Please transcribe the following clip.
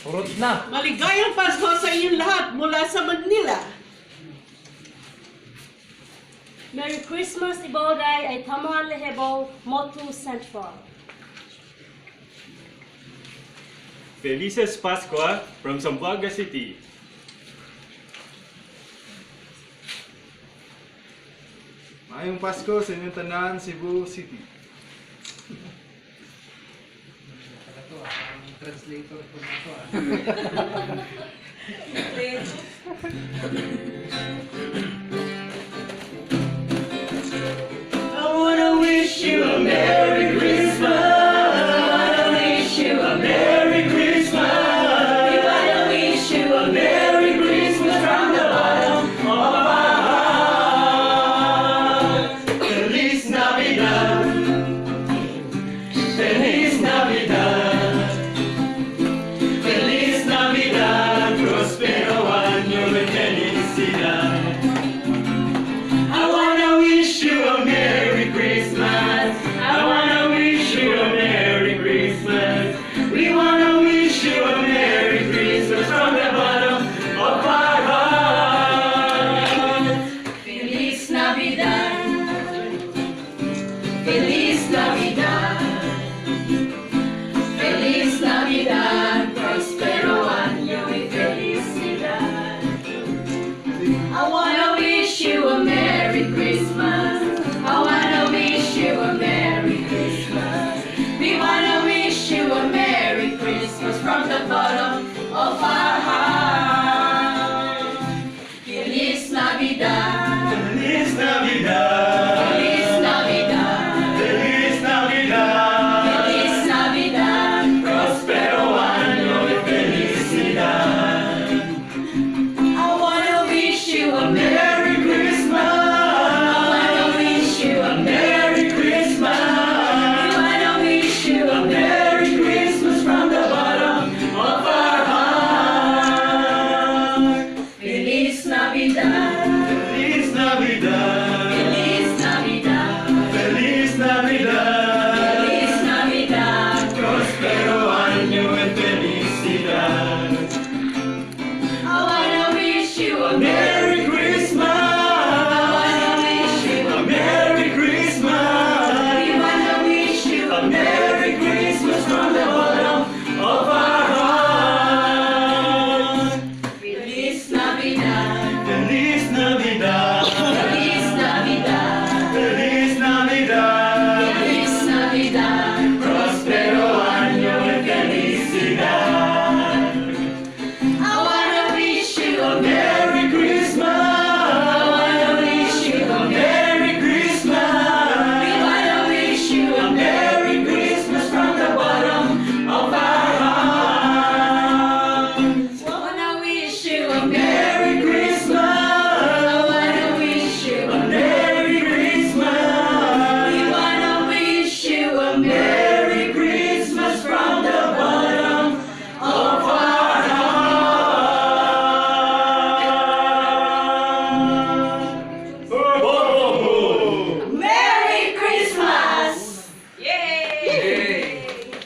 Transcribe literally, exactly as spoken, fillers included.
Surut na. Maligayang Pasko sa inyong lahat mula sa Manila. Merry Christmas i bau dai ai tama lehebo motu Central. Felices Pascua from Zamboanga City. Mayong Pasko sa inyong tanan Cebu City. Talaga to, ah, parang translator ko na to, ah.